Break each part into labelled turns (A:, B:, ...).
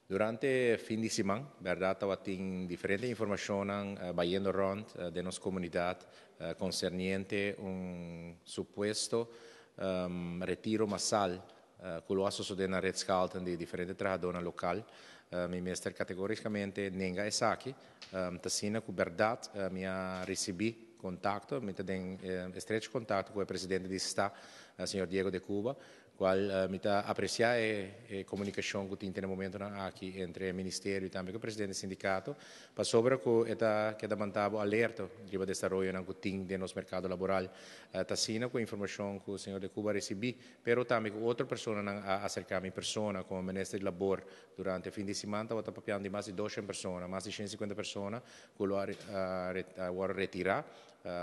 A: Durante fin di siman, berdat, tabatin diferente informashon bayendo rònt den nos komunidat konserniente un supuesto retiro masal ku lo a sosodé na Ritz-Carlton di diferente trahadónan lokal. Mi mester kategórikamente nenga esaki. Ta asina ku berdat mi a risibí kontakto, mi ta den estrecho kontakto ku e presidente di sta, señor Diego de Cuba, kual mi ta apresiá e komunikashon ku tin te na momentonan aki entre e ministerio i tambe ku e presidente di sindikato, pasobra ku e ta keda mantá bo alerta riba desaroyonan ku tin den nos merkado laboral. Ta asina ku e informashon ku señor de Cuba a risibí, pero tambe ku otro personanan a aserká mi persona komo minister di labor durante fin di siman, tabata papiando di mas di 200 persona, mas di 150 persona ku lo a wòrdu retirá,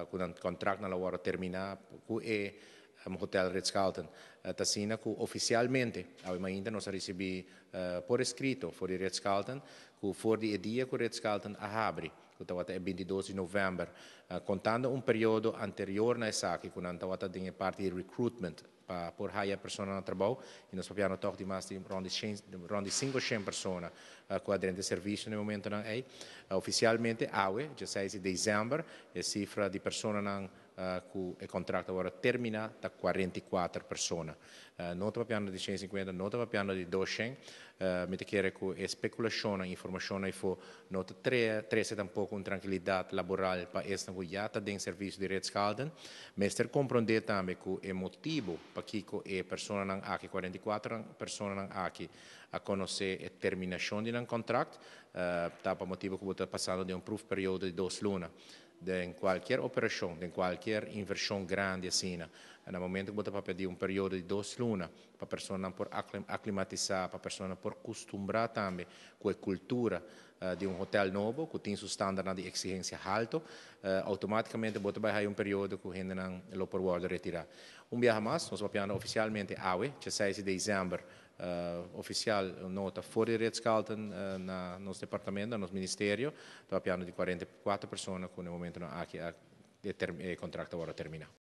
A: ku nan kontraktnan lo a wòrdu terminá ku e Hotel Ritz-Carlton. Ta asina ku ofisialmente awe mainta nos a risibí por eskrito for di Ritz-Carlton ku for di e dia ku Ritz-Carlton a habri, ku tabata e 22 di novèmber, kontando un periodo anterior na esaki ku nan tabata den e parti di recruitment pa por haya persona na trabou, i nos papiando tòg di mas di rònt di 500 persona ku a drenta e servisio na e momentonan ei. Ofisialmente awe, 16 di desèmber, e sifra di personanan ku e kontrakt awor a terminá ta 44 persona. No ta papiando di 150, no ta papiando di 200. Mi ta kere ku e spekulashonnan, informashonnan ei no ta trese tampoko un trankilidat laboral pa esnan ku ya ta den servisio di Ritz-Carlton. Mester komprondé tambe ku e motibu pakiko e personanan aki, 44 personanan aki, a konosé e terminashon di nan kontrakt, ta pa motibu ku bo ta pasando den un proefperiode di 2 luna. Den kualke operashon, den kualke invershon grandi asina, na momento ku bo ta papia di un periodo di 2 luna, pa personanan por aklimatisá, pa personanan por kustumbrá tambe ku e kultura di un hotel nobo, ku tin su standardnan di eksigensia haltu, outomátikamente bo ta bai haya un periodo ku hendenan lo por wòrdu retirá. Un biaha mas, nos papiando ofisialmente awe, 16 di desèmber, ofisial nota for di Ritz-Carlton na nos departamento, na nos ministerio, ta papiando di 44 persona ku na e momentonan aki e kontrakt a wòrdu terminá.